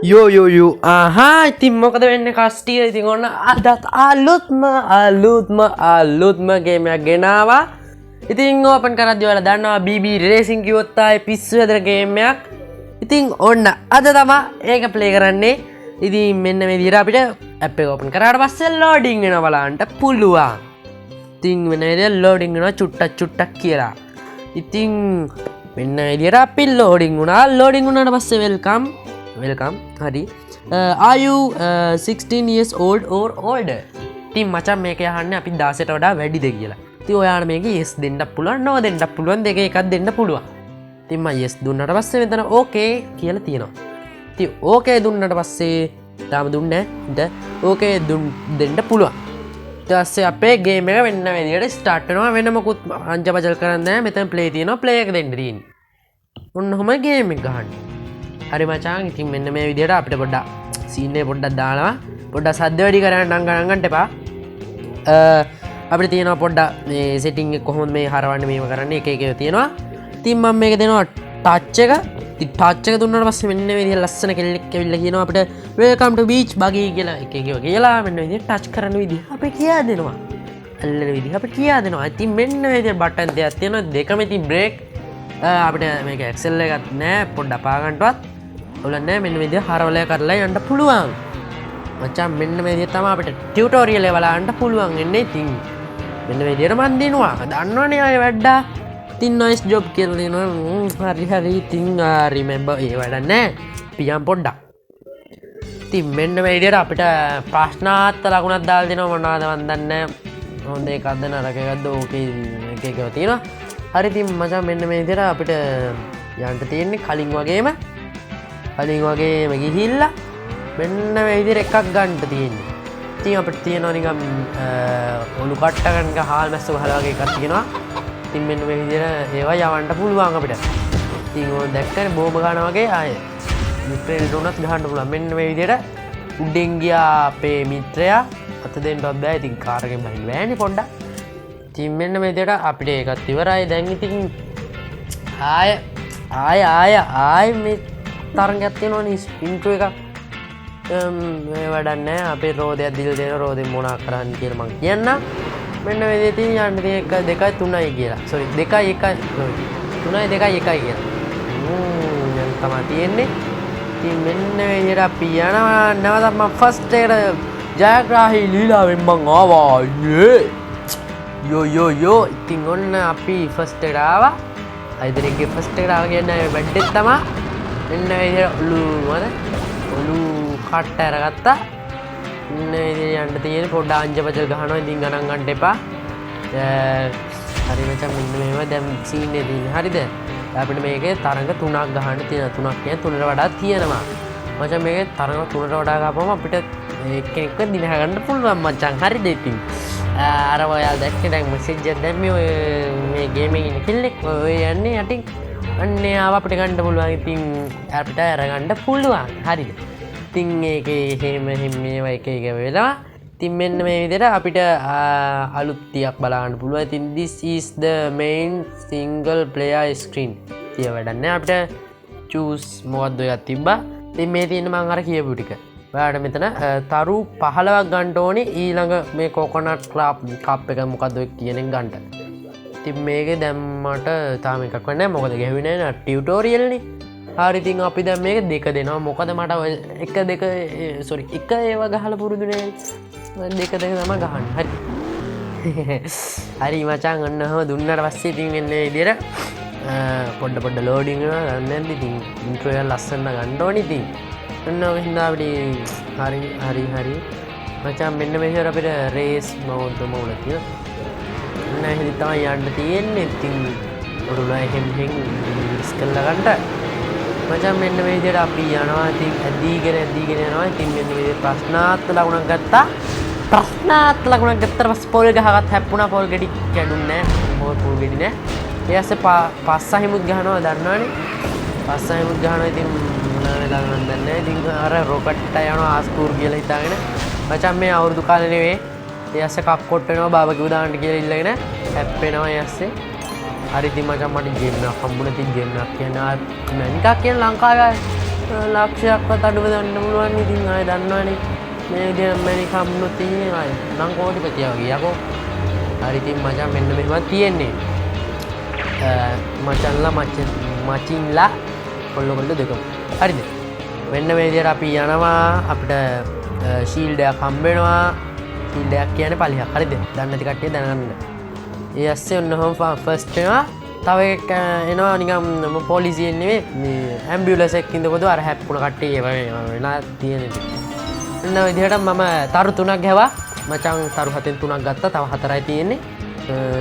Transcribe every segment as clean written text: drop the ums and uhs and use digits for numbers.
යෝ යෝ යෝ, ආහා. ඉතින් මොකද වෙන්නේ කස්ටිය? ඉතින් ඔන්න අදත් අලුත්ම අලුත්ම අලුත්ම ගේම් එකක් ගෙනාවා. ඉතින් ඕපන් කරද්දි ඔයාලා දන්නවා, BB racing කිව්වොත් ආයේ පිස්සු හැදෙන ගේම් එකක්. ඉතින් ඔන්න අද තමා ඒක ප්ලේ කරන්නේ. ඉතින් මෙන්න මේ විදිහට අපිට ඇප් එක ඕපන් කරාට පස්සේ ලෝඩින් වෙනවා බලන්න පුළුවන්. ඉතින් මෙන්න මේ විදිහට ලෝඩින් වෙනවා චුට්ටක් චුට්ටක් කියලා. ඉතින් මෙන්න මේ විදිහට අපි ලෝඩින් වුණා. ලෝඩින් වුණාට පස්සේ welcome welcome. හරි, are you 16 years old or older? ඉතින් මචං මේක අහන්නේ අපි 16ට වඩා වැඩිද කියලා. ඉතින් ඔයාලා මේක yes දෙන්නත් පුළුවන්, no දෙන්නත් පුළුවන්, දෙක එකක් දෙන්න පුළුවන්. ඉතින් මම yes දුන්නාට පස්සේ මෙතන okay කියලා තියෙනවා. ඉතින් okay දුන්නාට පස්සේ, තාම දුන්නේ නැහැ, ඕකේ දුන් දෙන්න පුළුවන්. ඊට පස්සේ අපේ ගේම් එක වෙන්න විදියට ස්ටාර්ට් වෙනවා. වෙන මොකුත් අංජබජල් කරන්නේ නැහැ. මෙතන ප්ලේ තියෙනවා, ප්ලේ එක දෙන්න තියෙන්නේ. ඔන්න ඔහොම ගේම් එක ගහන්න. හරි මචං. ඉතින් මෙන්න මේ විදියට අපිට පොඩ්ඩක් සීන් එක පොඩ්ඩක් දානවා. පොඩ්ඩක් සද්ද වැඩි කරන්න නම් ගණන් ගන්න එපා. අපිට තියෙනවා පොඩ්ඩක් මේ සෙටින් එක කොහොමද මේ හරවන්නේ, මේව කරන්නේ, එක එක ඒවා තියෙනවා. ඉතින් මම මේක දෙනවා ටච් එක. ඉතින් ටච් එක දුන්නාට පස්සේ මෙන්න මේ විදියට ලස්සන කෙල්ලෙක් ඇවිල්ලා කියනවා අපිට "Welcome to beach buggy" කියලා එක එක ඒවා කියලා. මෙන්න මේ විදියට ටච් කරන විදිහ අපිට කියා දෙනවා. අල්ලන විදිහ අපිට කියා දෙනවා. ඉතින් මෙන්න මේ විදියට බටන් දෙකක් තියෙනවා. දෙකම ඉතින් බ්‍රේක්. අපිට මේක ඇක්සල් එකක් නෑ, පොඩ්ඩක් පා ගන්නවත් ඔල නෑ. මෙන්න මේ විදියට හරවලය කරලා යන්න පුළුවන් මචං. මෙන්න මේ විදියට තමයි අපිට ටියුටෝරියල් එක බලන්න පුළුවන් වෙන්නේ. ඉතින් මෙන්න මේ විදියට මන් දිනුවා, දන්නවනේ අය වැඩ්ඩා. ඉතින් නයිස් ජොබ් කියලා දෙනවා. හරි හරි. ඉතින් රිමෙම්බර් ඒ වැඩ නෑ, පියම් පොඩ්ඩක්. ඉතින් මෙන්න මේ විදියට අපිට ප්‍රශ්නාර්ථ ලකුණක් දාලා දෙනවා. මොනවද මන් දන්නේ නෑ, හොඳ එකක්ද නරක එකක්ද. ඕකේ එක එක ඒවා තියෙනවා. හරි, ඉතින් මචං මෙන්න මේ විදියට අපිට යන්න තියෙන්නේ කලින් වගේම, කලින් වගේම ගිහිල්ලා මෙන්න මේ විදියට එකක් ගන්න තියෙන්නේ. ඉතින් අපිට තියෙනවා නිකන් ඔලු කට්ට ගන්න හාල් මැස්ස ගහලා වගේ එකක් තියෙනවා. ඉතින් මෙන්න මේ විදියට ඒවා යවන්න පුළුවන් අපිට. ඉතින් ඔය දැක්කනේ බෝම්බ ගහනවා වගේ ආයේ මිත්‍රයෙන්ට උනත් ගහන්න පුළුවන්. මෙන්න මේ විදියට උඩින් ගියා අපේ මිත්‍රයා. අත දෙන්නවත් බෑ. ඉතින් කාර් එකෙන් බහින්න බෑනේ පොඩ්ඩක්. ඉතින් මෙන්න මේ විදියට අපිට ඒකත් ඉවරයි. දැන් ඉතින් ආය ආය ආය ආය මේ තරඟයක් තියෙනවනේ, ඉන්ට්‍රෝ එකක්. මේ වැඩක් නෑ. අපේ රෝදයක් දීලා දෙන රෝදෙන් මොනා කරන්න කියලා මං කියන්නම්. මෙන්න මේ විදිහට ඉතින් යන්න තියෙන 1 2 3යි කියලා, සෝරි, 2යි 1යි, සෝරි, 3යි 2යි 1යි කියලා. දැන් තමයි තියෙන්නේ. ඉතින් මෙන්න මේ විදිහට අපි යනවා. නැවතත් මං ෆස්ට් එකට ජයග්‍රාහී ලීලාවෙන් මං ආවා. යේ යෝ යෝ යෝ. ඉතින් ඔන්න අපි ෆස්ට් එකට ආවා. අයිදරෙක්ගේ ෆස්ට් එකට ආවා කියන්නේ වැඩෙත් තමා. මෙන්න මේ විදිහට ඔලු මොකද ඔලු කට්ට අරගත්තා. මෙන්න මේ විදිහට යන්න තියෙන පොඩ්ඩ අංජබජල් ගහනවා. ඉතින් ගණන් ගන්න එපා. හරි මචං, මෙන්න මෙහෙම දැන් සීන් එක තියෙන්නේ. හරිද? අපිට මේකේ තරඟ තුනක් ගහන්න තියෙනවා. තුනක් කියන්නේ තුනට වඩා තියෙනවා මචං. මේකේ තරඟ තුනට වඩා ගහපුවම අපිට එක්කෙනෙක්ව දිනහ ගන්න පුළුවන් මචං. හරිද? ඉතින් අර ඔයාලා දැක්කේ දැන් මැසේජ් එකක් දැම්මේ ඔය මේ ගේම් එකේ ඉන්න කෙල්ලෙක්. ඔය යන්නේ යටින්. අන්න එයාව අපිට ගන්න පුළුවන්. ඉතින් අපිට අරගන්න පුළුවන්. හරිද? ඉතින් ඒකේ එහෙම එහෙම මේවා එක එක වෙලා. ඉතින් මෙන්න මේ විදිහට අපිට අලුත් ටිකක් බලන්න පුළුවන්. ඉතින් "This is the main single player screen" තිය වැඩක් නෑ. අපිට choose මොකද්ද එකක් තිබ්බා. ඉතින් මේ තියෙන මං අර කියපු ටික. ඔයාලට මෙතන තරු 15ක් ගන්න ඕනේ ඊළඟ මේ කොකොනට් ක්ලබ් කප් එක මොකද්ද ඔය කියන එක ගන්න. ඉතින් මේකේ දැන් මට තාම එකක් වෙන්නේ නැහැ, මොකද ගැහුවේ නෑ නේ, ටියුටෝරියල් නේ. හරි, ඉතින් අපි දැන් මේක දෙක දෙනවා. මොකද මට ඔය එක දෙක, සෝරි, එක ඒවා ගහලා පුරුදු නෑ. දෙක දෙක තමයි ගහන්නේ. හරි හරි මචං, ඔන්න ඔහොම දුන්නාට පස්සේ ඉතින් මෙන්න මේ විදියට පොඩ පොඩ ලෝඩින් වෙනවා. දන්නේ නැද්ද? ඉතින් ඉන්ට්‍රෝ එක ලස්සන ගන්න ඕනේ. ඉතින් ඔන්න ඔය හින්දා අපිට හරි හරි හරි මචං, මෙන්න මේ විදියට අපිට රේස් මෝඩ් මොකද තියෙනවා. ඔන්න එහෙදි තමයි යන්න තියෙන්නේ. ඉතින් ඔඩුලා එහෙම් එහෙම් මිස් කරලා ගන්න මචං. මෙන්න මේ විදියට අපි යනවා. ඉතින් ඇදීගෙන ඇදීගෙන යනවා. ඉතින් මෙන්න මේ විදියට ප්‍රශ්නාර්ථ ලකුණක් ගත්තා. ප්‍රශ්නාර්ථ ලකුණක් ගත්තට පස්සේ පොල් ගහකට හැප්පුණා. පොල් ගෙඩි කැඩුන්නේ නෑ, මොකද පොල් ගෙඩි නෑ. ඊට පස්සේ පස්ස හිමුත් ගහනවා, දන්නවනේ, පස්ස හිමුත් ගහනවා. ඉතින් මොන වෙලාවද මන් දන්නේ නෑ. ඉතින් අර රොකට් යනවා ආස්කූර් කියලා හිතාගෙන මචං, මේ අවුරුදු කාලේ නෙවෙයි. ඊට පස්සේ කක්කොට් වෙනවා, බාබකිව් දාන්න කියලා ඉල්ලගෙන හැප්පෙනවා. ඊට පස්සේ හරි, ඉතින් මචං මට ජෙම් එකක් හම්බුණා. ඉතින් ජෙම් එකක් කියන්නේ ආ නිකක් කියන්නේ ලංකාවේ ලක්ෂයක්වත් අඩුව දන්න පුළුවන්. ඉතින් ආයෙ දන්නවනේ මේ විදිහට මැණික් හම්බුනොත් ඉන්නේ ආයෙ නම් කෝටිපතියා වගේ යකෝ. හරි ඉතින් මචං මෙන්න මෙහෙම තියෙන්නේ. මචන්ලා මචින්ලා කොල්ල කොල්ල දෙකම. හරිද? මෙන්න මේ විදිහට අපි යනවා. අපිට ෂීල්ඩ් එකක් හම්බ වෙනවා. ෂීල්ඩ් එකක් කියන්නේ පලිහක්. හරිද? දන්නේ නැති කට්ටිය දැනගන්න. ඒ ඇස්සේ ඔන්න ඔහොම ෆස්ට් වෙනවා. තව එකක් එනවා නිකන් පොලිසියෙන් නෙමෙයි මේ ඇම්බියුලන්ස් එකක් ඉඳපොදු අර හැප්පුණ කට්ටිය ඒ වගේ වෙලා තියෙන ඉතින්. ඔන්න ඔය විදිහට මම තරු තුනක් ගැහුවා. මචං තරු හතෙන් තුනක් ගත්තා. තව හතරයි තියෙන්නේ.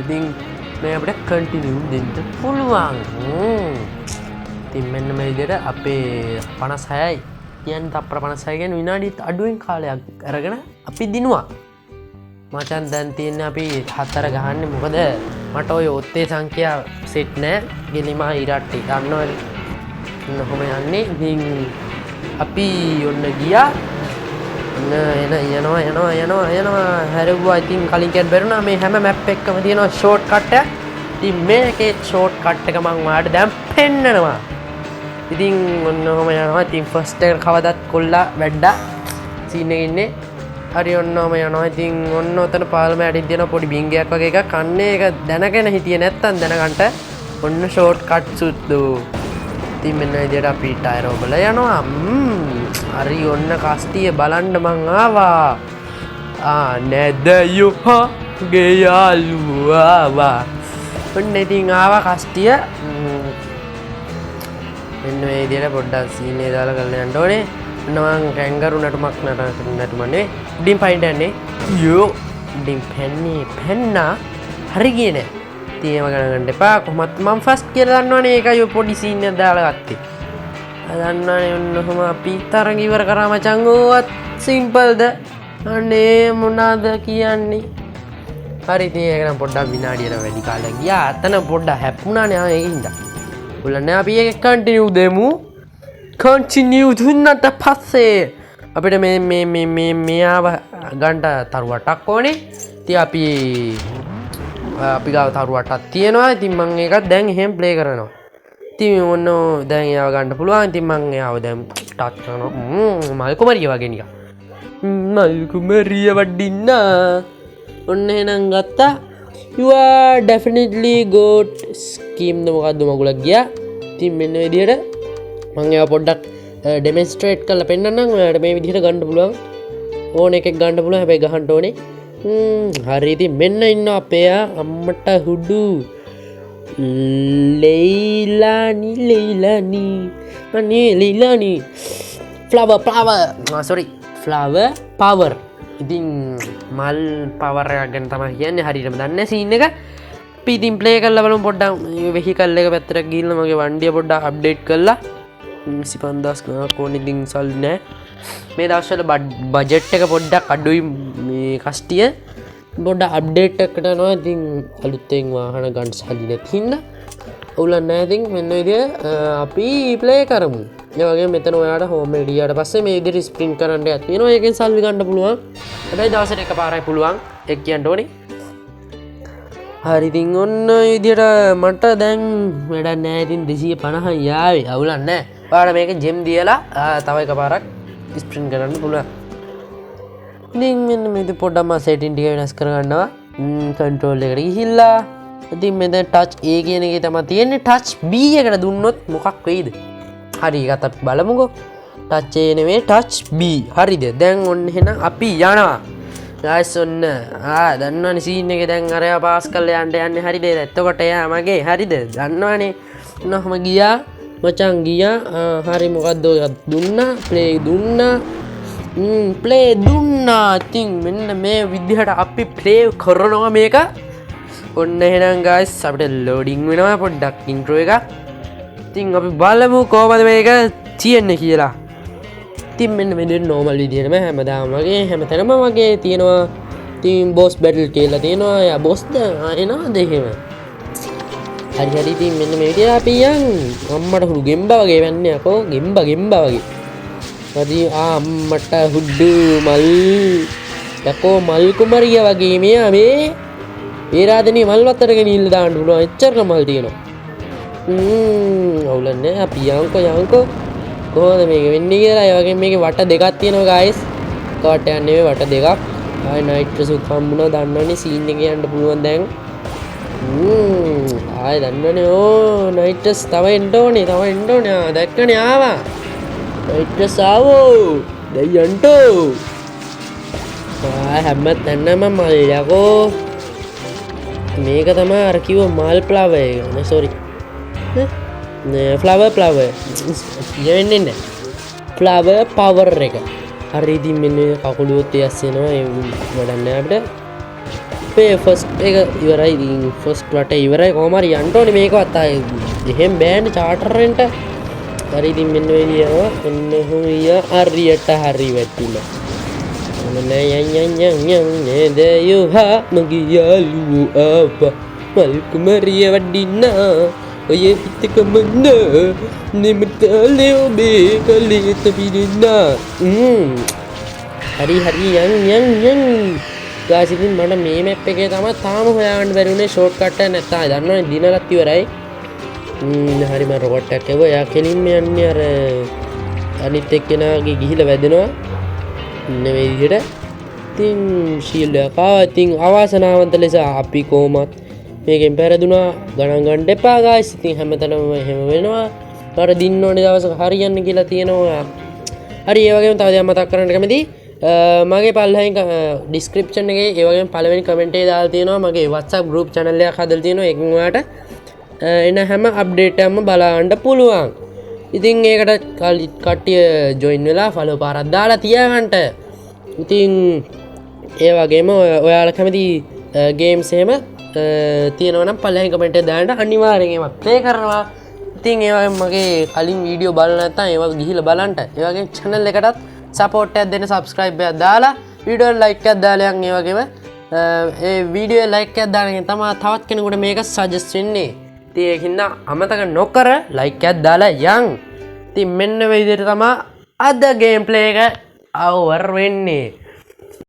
ඉතින් මේ අපිට කන්ටිනියු දෙන්න පුළුවන්. ඉතින් මෙන්න මේ විදිහට අපේ 56යි කියන්නේ තප්පර 56 කියන්නේ විනාඩි අඩුවෙන් කාලයක් අරගෙන අපි දිනුවා. මචං දැන් තියෙන්නේ අපි හතර ගහන්නේ. මොකද මට ඔය ඔත්තේ සංඛ්‍යා සෙට් නෑ. ගෙලිමා ඉරට්ටි දන්නවනේ. ඔන්න ඔහොම යන්නේ. ඉතින් අපි ඔන්න ගියා. ඔන්න එන යනවා යනවා යනවා යනවා හැරෙව්වා. ඉතින් කලින් කියන්න බැරුණා මේ හැම මැප් එකකම තියෙනවා ෂෝට් කට් එකක්. ඉතින් මේකේ ෂෝට් කට් එක මං ඔයාලට දැන් පෙන්නනවා. ඉතින් ඔන්න ඔහොම යනවා. ඉතින් ෆස්ට් එකට කවදත් කොල්ලා වැඩ්ඩා සීන් එකේ ඉන්නේ. හරි ඔන්න ඔහොම යනවා. ඉතින් ඔන්න ඔතන පාලම යටින් තියෙන පොඩි බිංගයක් වගේ එකක්. අන්න ඒක දැනගෙන හිටියේ නැත්තම් දැනගන්න ඔන්න ෂෝට් කට් සුද්දු. ඉතින් මෙන්න විදියට අපි ටයර් ඔබලා යනවා. හරි ඔන්න කස්ටිය බලන්න මං ආවා. නැදයුහා ගේ යාළුවා ආවා. ඔන්න ඉතින් ආවා කස්ටිය. මෙන්න මේ විදියට පොඩ්ඩක් සීන් එක දාලා කරලා යන්න ඕනේ. ඔන්න මං කැංගරු නටුමක් නටුමක් නෙවෙයි. උඩින් පයින්ට යන්නේ. යෝ උඩින් පැන්නේ පැන්නා හරි ගියේ නෑ. ඉතින් ඒව ගණන් ගන්න එපා. කොහොමත් මං ෆස්ට් කියලා දන්නවනේ. ඒකයි ඔය පොඩි සීන් එක දාලා ගත්තේ. දන්නවනේ ඔන්න ඔහොම අපි තරඟ ඉවර කරා මචං. ඕවත් සිම්පල්ද? අනේ මොනවාද කියන්නේ? හරි ඉතින් ඒක නම් පොඩ්ඩක් විනාඩියට වැඩි කාලයක් ගියා. අතන පොඩ්ඩක් හැප්පුණානේ. ඒක හින්දා. උලන්නේ අපි ඒක කන්ටිනියු දෙමු. කන්ටිනියු දුන්නට පස්සේ අපිට මේ මේ මේ මේ මෙයාව ගන්න තරු අටක් ඕනේ. ඉතින් අපි ගාව තරු අටක් තියෙනවා. ඉතින් මං ඒකත් දැන් එහෙම ප්ලේ කරනවා. ඉතින් ඔන්න දැන් එයාව ගන්න පුළුවන්. ඉතින් මං එයාව දැන් ටච් කරනවා. මල් කුමරිය වගේ නිකන්. මල් කුමරිය වඩින්න. ඔන්න එහෙනම් ගත්තා. You are definitely got scheme ද මොකද්ද මගුලක් ගියා. ඉතින් මෙන්න මේ විදිහට මං එයාව පොඩ්ඩක් ඩෙමොන්ස්ට්‍රේට් කරලා පෙන්නන්නම්. ඔයාලට මේ විදිහට ගන්න පුළුවන්. ඕන එකෙක් ගන්න පුළුවන්. හැබැයි ගහන්න ඕනේ. හරි ඉතින් මෙන්න ඉන්නවා අපේ අම්මට හුඩු ලෙයිලානි ලෙයිලානි අනේ Leilani flower flower sorry flower power. ඉතින් මල් පවර් එකක් ගැන තමයි කියන්නේ. හරියටම දන්නේ නැහැ සීන් එක. අපි ඉතින් ප්ලේ කරලා බලමු පොඩ්ඩක්. මේ වෙහිකල් එක පැත්තට ගිහිල්ලා මගේ වණ්ඩිය පොඩ්ඩක් අප්ඩේට් කරලා. 25000 ගණනක් ඕනේ. ඉතින් සල්ලි නෑ. මේ දවස්වල බජට් එක පොඩ්ඩක් අඩුයි. මේ කස්ටිය පොඩ්ඩක් අප්ඩේට් එකකට යනවා. ඉතින් අලුතෙන් වාහන ගන්න සල්ලි නැති හින්දා අවුලක් නෑ. ඉතින් මෙන්න විදිය අපි ප්ලේ කරමු. ඒ වගේම මෙතන ඔයාලට හෝම් එකට ගියාට පස්සේ මේ විදියට ස්ප්‍රින්ට් කරන්න එකක් තියෙනවා. ඒකෙන් සල්ලි ගන්න පුළුවන්. හැබැයි දවසට එකපාරයි පුළුවන්. ඒක කියන්න ඕනේ. හරි ඉතින් ඔන්න ඔය විදියට මට දැන් වැඩක් නෑ. ඉතින් 250 යාවේ. අවුලක් නෑ. ඔයාලට මේක ජෙම් දීලා තව එකපාරක් ස්ප්‍රින්ට් කරන්න පුළුවන්. ඉතින් මෙන්න මේ විදියට පොඩ්ඩක් මම සෙටින් ටික වෙනස් කරගන්නවා. කන්ට්‍රෝල් එකට ගිහිල්ලා ඉතින් මෙතන ටච් A කියන එකේ තමයි තියෙන්නේ. ටච් B එකට දුන්නොත් මොකක් වෙයිද? හරි ඒකත් අපි බලමුකෝ. ටච් A නෙමෙයි ටච් B. හරිද? දැන් ඔන්න එහෙනම් අපි යනවා. ගයිස් ඔන්න දන්නවනේ සීන් එකේ දැන් අරයා පාස් කරලා යන්න යන්නේ. හරිද? එතකොට එයා මගේ හරිද? දන්නවනේ. ඔන්න ඔහම ගියා. මචං ගියා. හරි මොකද්ද ඔය දුන්නා. ප්ලේ දුන්නා. ප්ලේ දුන්නා. ඉතින් මෙන්න මේ විදිහට අපි ප්ලේ කරනවා මේක. ඔන්න එහෙනම් ගයිස් අපිට ලෝඩින් වෙනවා පොඩ්ඩක් ඉන්ට්‍රෝ එකක්. ඉතින් අපි බලමු කොහමද මේක තියෙන්නේ කියලා. ඉතින් මෙන්න මේ විදිහට නෝමල් විදිහටම හැමදාම වගේ හැමතැනම වගේ තියෙනවා. ඉතින් බොස් බැටල් කියලා තියෙනවා. එයා බොස්ද? එනවද එහෙම? හරි හරි ඉතින් මෙන්න මේ විදිහට අපි යන්. අම්මට හුඩු ගෙම්බා වගේ වෙන්නේ යකෝ. ගෙම්බා වගේ. හරි අම්මට හුඩු මල් යකෝ මල් කුමරිය වගේ මෙයා මේ පේරාදෙණිය මල් වත්තට ගෙනිල්ල දාන්න පුළුවන් එච්චර මල් තියෙනවා. අවුලක් නෑ අපි යන්කෝ යන්කෝ. කොහොමද මේක වෙන්නේ කියලා. ඒ වගේම මේකේ වට දෙකක් තියෙනවා ගයිස්. එක වටයක් නෙවෙයි, වට දෙකක්. ආයි නයිට්‍රස් උත් හම්බුණා. දන්නවනේ සීන් එකේ යන්න පුළුවන් දැන්. ආයි දන්නවනේ. ඕ නයිට්‍රස් තව එන්න ඕනේ, තව එන්න ඕනේ. ආ, දැක්කනේ, ආවා නයිට්‍රස් ආවෝ. දැන් යන්න. ආ, හැම තැනම මල් යකෝ. මේක තමයි අර කිව්ව මල් ෆ්ලවර් එක නේ. සෝරි නෑ, ෆ්ලවර් ෆ්ලවර් කියවෙන්නේ නෑ, ෆ්ලවර් පවර් එක. හරි, ඉතින් මෙන්න කකුලුවොත් ඇස් වෙනවා. ඒ වැඩක් නෑ අපිට. අපේ ෆස්ට් එක ඉවරයි. ඉතින් ෆස්ට් වට ඉවරයි. කොහොම හරි යන්න ඕනේ මේකවත්. ආයේ එහෙම බෑනේ චාටර් වෙන්න. හරි, ඉතින් මෙන්න ඔය ගියා. ඔන්න ඔහොම ගියා. හරියට හරි වැටිලා. ඔන්න යන් යන් යන් යන් නේද යුහා මගේ යාළුවෝ ආවා. මල් කුමරිය වඩිනා ඔය හිතකමන්න නිමතලේ ඔබේ කලේ තබිනා. හරි හරි, යන් යන් යන් ගායිස්. ඉතින් මට මේ මැප් එකේ තමයි තාම හොයාගන්න බැරි වුණේ ෂෝට් කට් එක. නැත්තම් දන්නවනේ දිනලත් ඉවරයි. හරි, මම රොබොට් එකක් ඇව්වා. එයා කෙලින්ම යන්නේ අර අනිත් එක්කෙනාගේ ගිහිල්ලා වැදෙනවා. ඉන්න මේ විදිහට. ඉතින් ෂීල්ඩ් එකක් ආවා. ඉතින් අවාසනාවන්ත ලෙස අපි කොහොමත් මේකෙන් පැරදුනා. ගණන් ගන්න එපා ගායිස්. ඉතින් හැමතැනම එහෙම වෙනවා. අර දින්න ඕනේ දවසක හරියන්න කියලා තියෙනවා. හරි, ඒ වගේම තව දෙයක් මතක් කරන්න කැමතියි. මගේ පල්ලෙහායින් ඩිස්ක්‍රිප්ෂන් එකේ, ඒ වගේම පළවෙනි කමෙන්ට් එකේ දාලා තියෙනවා මගේ WhatsApp group channel එකක් හදලා තියෙනවා. ඒකෙන් ඔයාලට එන හැම අප්ඩේට් එකක්ම බලන්න පුළුවන්. ඉතින් ඒකට කට්ටිය ජොයින් වෙලා ෆලෝ පාරක් දාලා තියාගන්න. ඉතින් ඒ වගේම ඔයාලා කැමති ගේම්ස් එහෙම තියෙනවා නම් පල්ලෙහායින් කමෙන්ට් එකක් දාන්න. අනිවාර්යෙන් ඒවා ප්ලේ කරනවා. ඉතින් ඒ වගේම මගේ කලින් වීඩියෝ බලලා නැත්නම් ඒවා ගිහිල්ලා බලන්න. ඒ වගේම channel එකටත් සපෝට් එකක් දෙන්න සබ්ස්ක්‍රයිබ් එකක් දාලා වීඩියෝ එකට ලයික් එකක් දාලා යන්. ඒ වගේම ඒ වීඩියෝ එක ලයික් එකක් දාන එකෙන් තමයි තවත් කෙනෙකුට මේක සජෙස්ට් වෙන්නේ. ඉතින් ඒකින්ද අමතක නොකර ලයික් එකක් දාලා යන්. ඉතින් මෙන්න මේ විදිහට තමයි අද ගේම් ප්ලේ එක අවර් වෙන්නේ.